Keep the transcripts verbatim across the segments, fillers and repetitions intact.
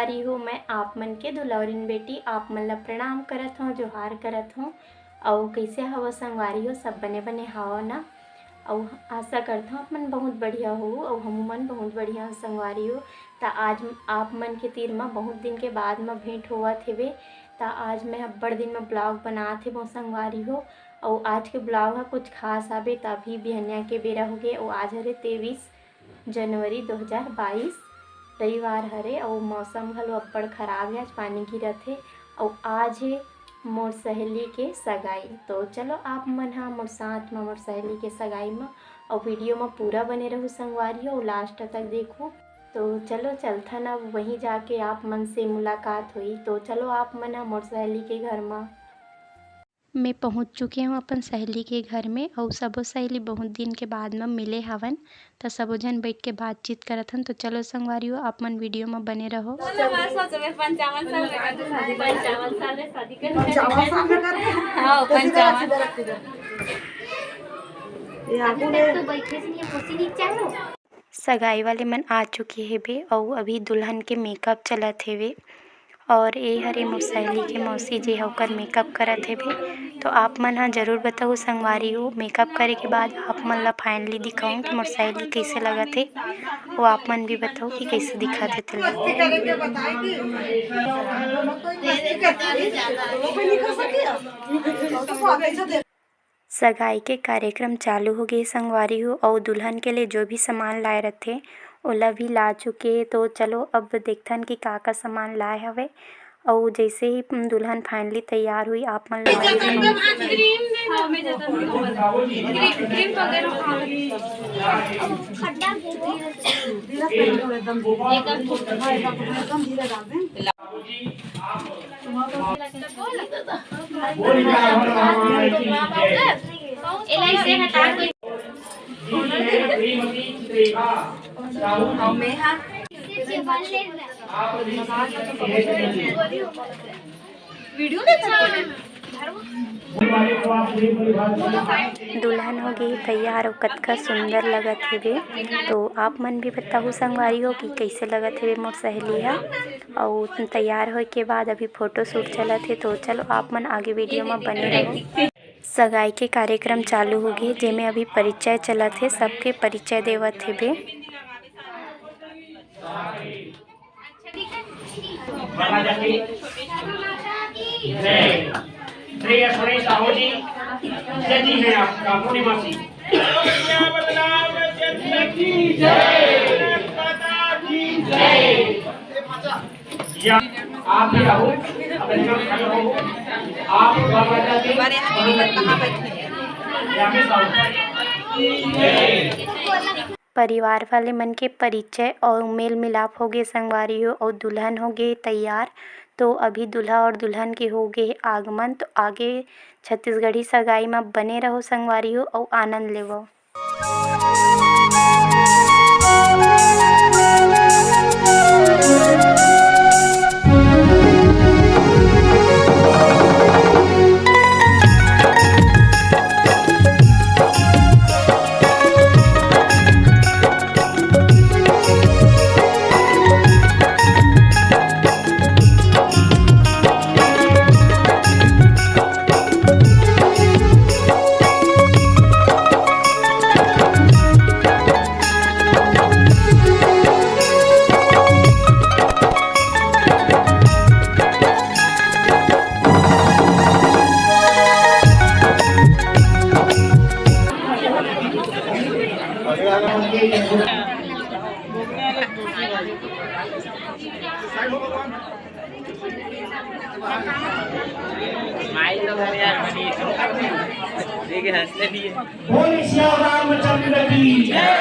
संगवारी हो, मैं आप मन के दुलौरिन बेटी आप मन ला प्रणाम करत हौं, जोहार करत हौं। अउ कइसे हवव संगवारी हो, सब बने बने हवव ना? अउ आशा करत हौं आप मन बहुत बढ़िया हो, अउ हमू मन बहुत बढ़िया हन संगवारी हो। त आज आप मन के तीर म बहुत दिन के बाद म भेंट होवत हेवे, त आज मैं अब्बड़ दिन म vlog बनात हेवौं संगवारी हो। अउ आज के vlog ह कुछ खास आबे, त अभी बिहनिया के बेरा होगे, अउ आज हरे तेईस जनवरी दो हज़ार बाईस, रविवार हरे अउ मौसम घलो अब्बड़ खराब हे। आज पानी गिरत हे अउ आज हे मोर सहेली के सगाई। तो चलो आप मन ह मोर साथ म मोर सहेली के सगाई म अउ video म पूरा बने रहू संगवारी हो, last तक देखू। तो चलो चलथन, अब वहीं जाके आप मन से मुलाकात होई। तो चलो आप मन ह मोर सहेली के घर म। मैं पहुँच चुके हौं अपन सहेली के घर में, अउ सबो सहेली बहुत दिन के बाद म मिले हवन, त सबो झन बइठ के बातचीत करत हन। तो चलो संगवारी हो, आप मन video म बने रहो। पंचावन साल में कर दे शादी, पंचावन साल में शादी कर दे। पंचावन साल में कर दे। हाँ, पंचावन। ये आगू में तो बैठे से नहीं, कुर्सी नीचे है ना। सगाई वाले मन आ चुके हेबे अउ अभी दुल्हन के makeup चलत हेवे। और ए हरे मोर सहेली के मौसी, जे ह ओकर makeup करत हेबे। तो आप मन ह जरूर बताहू संगवारी हो, makeup करे के बाद आप मन ला finally दिखाऊं कि मोर सहेली कइसे लगत हे। वो आप मन भी बताहू कि कइसे दिखत हे तेला। सगाई के कार्यक्रम चालू हो गे संगवारी हो, अउ दुल्हन के लिए जो भी सामान लाए रथे, ओला भी ला चुके हे। तो चलो अब देखथन कि का का सामान लाए हवे। अउ जैसे ही दुल्हन finally तैयार हुई, आप मन ला आगे दिखाऊं। दुल्हन हो गे तैयार अउ कतका सुंदर लगत हेवे। तो आप मन भी बताहू संगवारी हो कि कइसे लगत हेवे मोर सहेली ह। अउ तैयार होए के बाद अभी photo shoot चलत हे, तो चलो आप मन आगे video म बने रहो। सगाई के कार्यक्रम चालू हो गे, जेमे अभी परिचय चलत हे, सबके परिचय देवत हेबे। जय। श्री सुरेश साहू जी, जय जी है आपका, पूर्णिमा सिंह। जय। या आप भी आओ, अपने जगह खड़े हो। आप बाबा जी के हमारे यहाँ पर कहाँ बैठे हैं? यहाँ पे साहब। परिवार वाले मन के परिचय अउ मेल मिलाप हो गे संगवारी हो, अउ दुल्हन हो गे तैयार। तो अभी दूल्हा और दुल्हन के हो गे आगमन। तो आगे छत्तीसगढ़ी सगाई म बने रहो संगवारी हो, अउ आनंद लेवो। बोल सिया रामचंद्र की जय।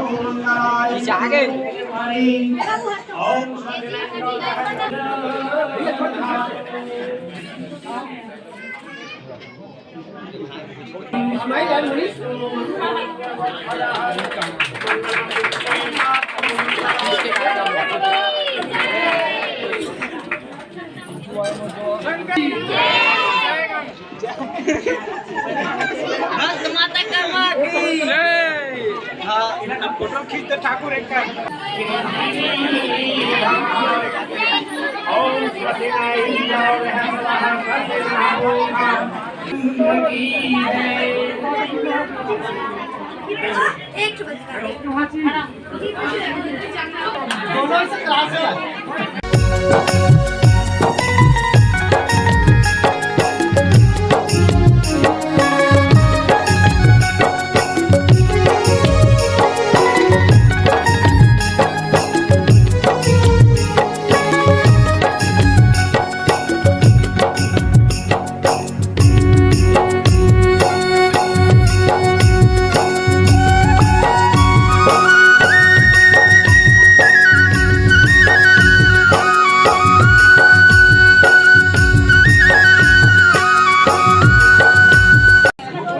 पीछे आ गए। भक्त माता कर्मा की। जय। हाँ, इन्हें फोटो खींच दे ठाकुर एक का। एक दोनों से क्लास है।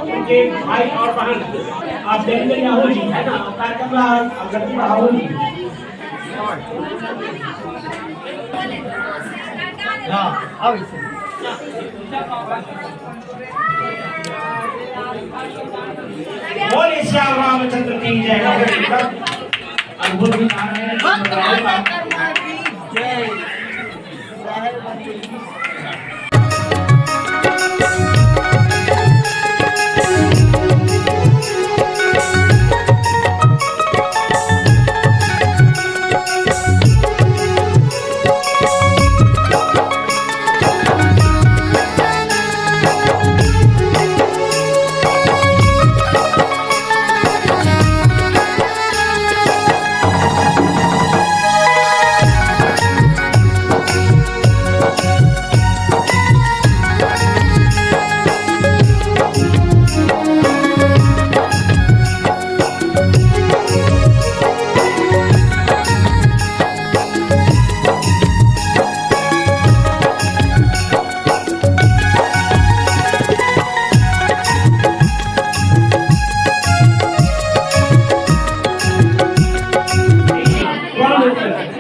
उनके भाई और बहन, आप देवेंद्र राहुल जी, है ना, कार्यक्रम ला गति बढ़ाओ जी। हाँ, आओ इसे। बोलिए श्याम रामचंद्र की जय। अद्भुत ही नारायण।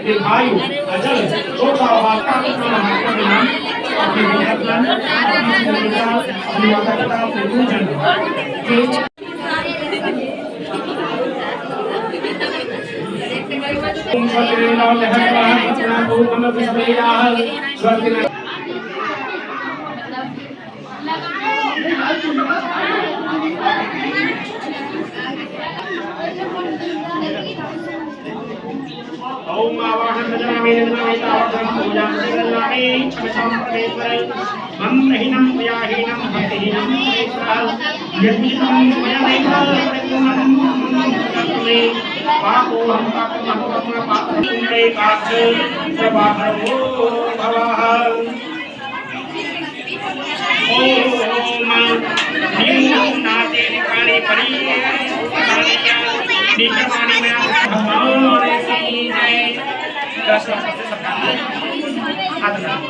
दीर्घायु, अचल, शोभावान, अपने विद्यार्थन, अपने माता पिता से पूजन। ॐ आवाहन भजनामि निम्नामि तावद्धं पूजां भजनामि क्षमतां परमेश्वर। मम हीनं मया हीनं भक्तिहीनं परमेश्वर। यद्यं मया नैव परिपूर्णं मम पापोऽहं पापमहं पापं पापं मे पात्र च पापो भवः। ॐ ह्रीं नाते निपाणि परि निकर्माणि मया। प्रणाम कर।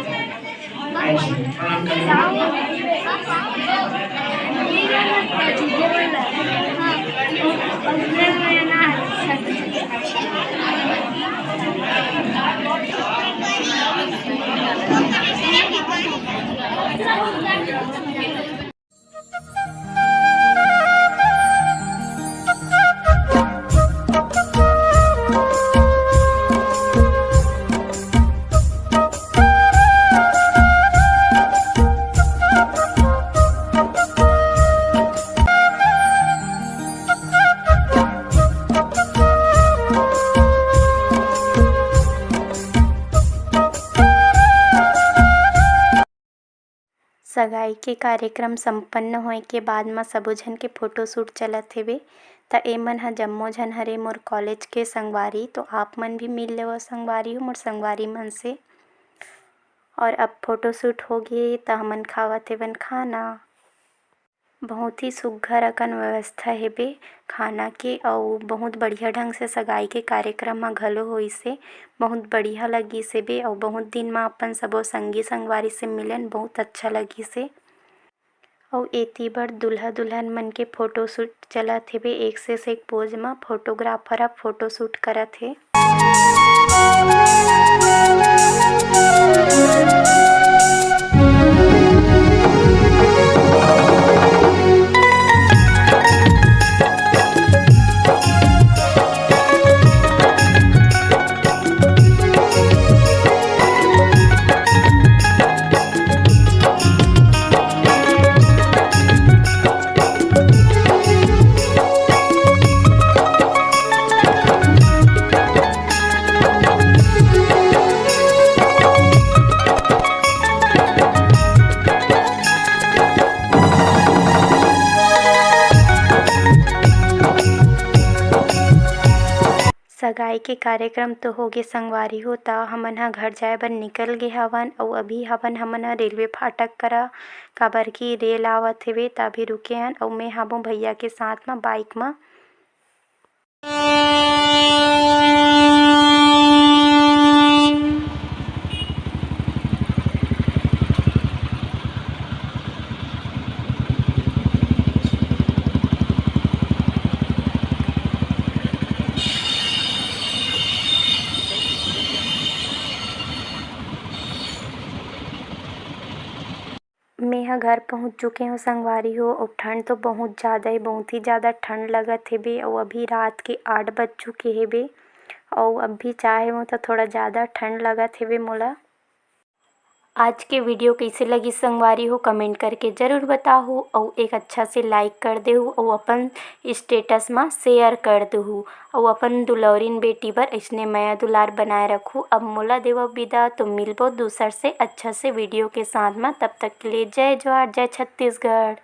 सगाई के कार्यक्रम संपन्न होए के बाद म सबो झन के फोटो शूट चलत हेवे। त ए मन ह जम्मो झन हरे मोर कॉलेज के संगवारी, तो आप मन भी मिल लेवव संगवारी हो, मोर संगवारी मन से। और अब फोटो शूट हो गे, त हमन खावत हेवन खाना। बहुत ही सुग्घर अकन व्यवस्था हेबे खाना के, अउ बहुत बढ़िया ढंग से सगाई के कार्यक्रम ह घलो होइस हे। बहुत बढ़िया लगिस हेबे, अउ बहुत दिन म अपन सबो संगी संगवारी से मिलेन, बहुत अच्छा लगिस हे। अउ एती बर दूल्हा दुल्हन मन के फोटो शूट चलत हेबे, एक से एक पोज म फोटोग्राफर ह फोटो शूट करत हे। सगाई के कार्यक्रम तो होगे संगवारी हो, त हमन ह घर जाए बर निकल गे हवन, अउ अभी हवन हमन ह रेलवे फाटक करा, काबर कि रेल आवत हेवे, त अभी रुके हन, अउ मैं हाबो भैया के साथ म बाइक म। मेंहा घर पहुँच चुके हूँ संगवारी हो। अउ ठंड तो बहुत ज़्यादा हे, बहुत ही ज़्यादा ठंड लगत हेबे। अउ अभी रात के आठ बज चुके हेबे, अउ अभी चाहे हूँ तो थोड़ा ज़्यादा ठंड लगत हेबे मोला। आज के वीडियो कइसे लगिस संगवारी हो, कमेंट करके जरूर बताहू। अउ एक अच्छा से लाइक कर देहू, अउ अपन स्टेटस म शेयर कर देहू, अउ अपन दुलौरिन बेटी बर अइसने मया दुलार बनाए रखू। अब मोला देवव बिदा, तो मिलबो दूसर से अच्छा से वीडियो के साथ म। तब तक के लिए जय जोहार, जय छत्तीसगढ़।